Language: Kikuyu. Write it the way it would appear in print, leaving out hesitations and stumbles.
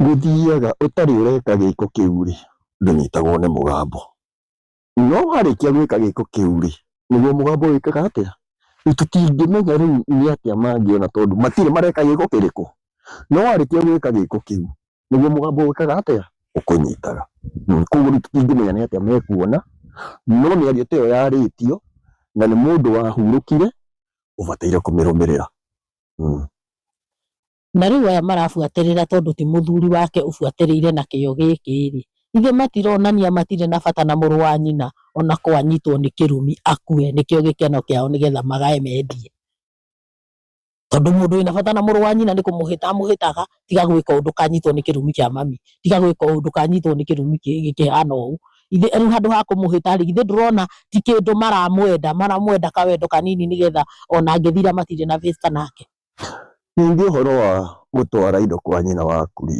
Gũthiaga ũtarĩ ũreka gĩko kĩu rĩ, ndũnyitagwo nĩ mũgambo. No warĩkia gwĩka gĩko kĩu rĩ, nĩguo mũgambo wĩkaga atĩa? Rĩu tũtingĩmenya rĩu nĩ atĩa mangĩona tondũ matirĩ mareka gĩko kĩrĩkũ. No warĩkia gwĩka gĩko kĩu, nĩguo mũgambo wĩkaga atĩa? Ũkũnyitaga. Koguo rĩu tũtingĩmenya nĩ atĩa mekuona, no mĩario ta ĩyo yarĩtio na nĩ mũndũ wahurũkire, ũbataire kũmĩrũmĩrĩra. Na rĩu aya marabuatĩrĩra tondũ ti mũthuri wake ũbuatĩrĩire na kĩo gĩkĩ rĩ, ithe matironania matirĩ na bata na mũrũ wa nyina ona ko anyitwo nĩ kĩrumi akue nĩkĩo gĩkeno kĩao nĩgetha magae mendie. Tondũ mũndũ wĩna bata na mũrũ wa nyina nĩ kũmũhĩta amũhĩtaga tiga gwĩka ũndũ ũkanyitwo nĩ kĩrumi kĩa mami, tiga gwĩka ũndũ ũkanyitwo nĩ kĩrumi kĩhana ũũ. Ithe rĩu handũ ha kũmũhĩta rĩ, githĩ ndũrona ti kĩndũ maramwenda, maramwenda kawendo kanini nĩgetha ona angĩthira matirĩ na bĩta nake. Ningĩ ũhoro wa gũtwara indo kwa nyina wa Kuria.